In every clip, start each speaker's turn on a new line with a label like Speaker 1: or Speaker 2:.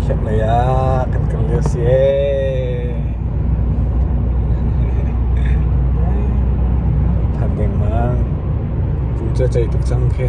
Speaker 1: Camp lei ah kan kal lio si ee. Phan dengmang. Pu cu a cei tuk cang khi.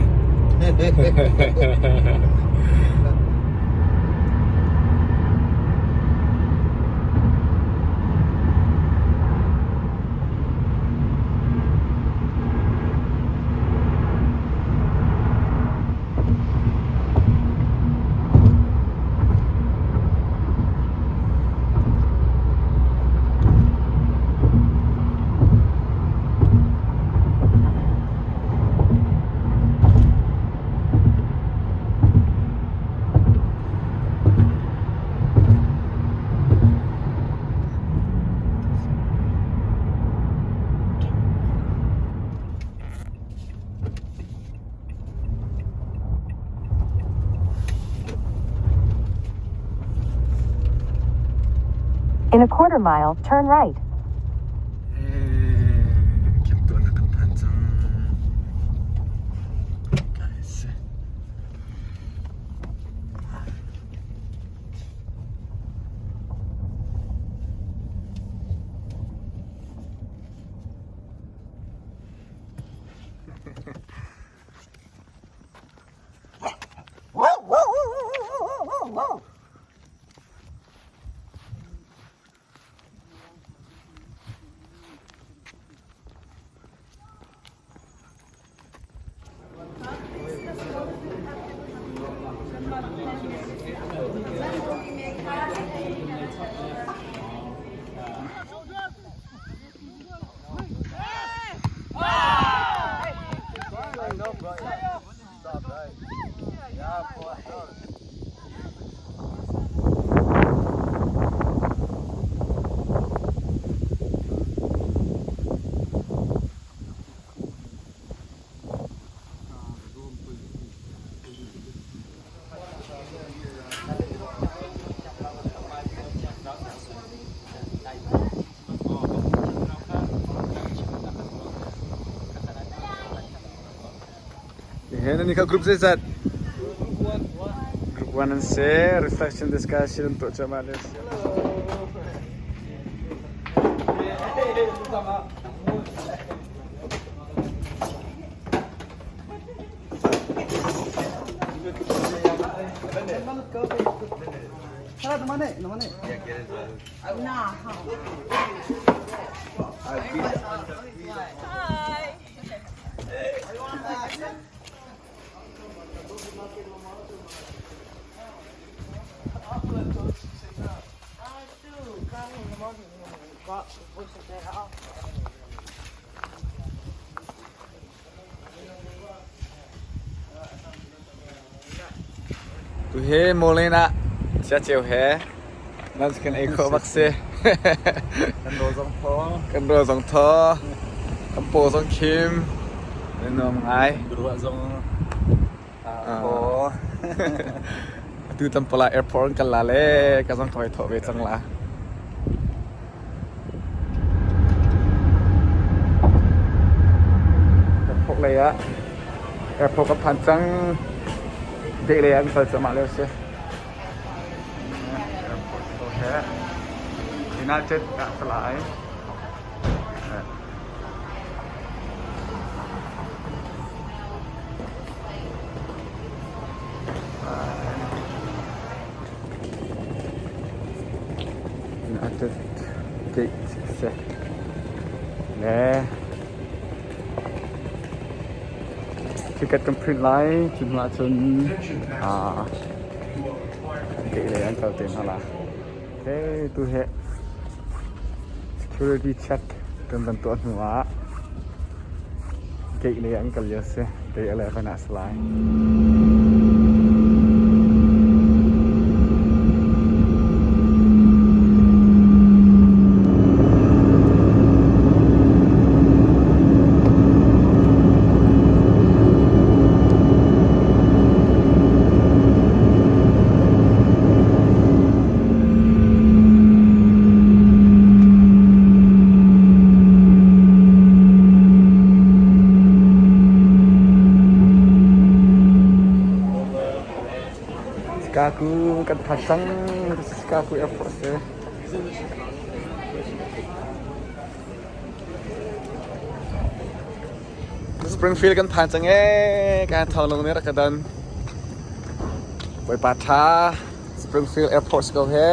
Speaker 2: In a quarter mile, turn right.
Speaker 1: Camp tuahnak kan phan cang. Guys. He nan kha group zeizat? Group 1 an si. Reflection discussion an tuah cuahmah lio si. Tuhi Moline ah siaceu he lunch kan ei khawh bak si.
Speaker 3: Kan rawl zong thaw.
Speaker 1: Kan rawl zong thaw. Kan paw zong khim. Kan nuam ngai.
Speaker 3: Ruah zong thaw.
Speaker 1: Atu Tampala airport kan kal la le ka zong ka vai thawh ve cang la. Airport lei ah airport ka phan cang. Gate lei ah an kal cuahmah lio a si. Airport ko he United ah ka lai. United Gate a si. Le ticket kan print lai. Cu hnu ahcun gate lei an kal te hna la. Okay, tu hi security check kan van tuah hnu ah gate lei an kal lio si. Gate 11 ah a si lai. Kan phan cang. Chicago Airport si. Springfield kan phan cang ee. Kan thawng lung nih rak ka don. Bawipa tha. Springfield Airport si ko he.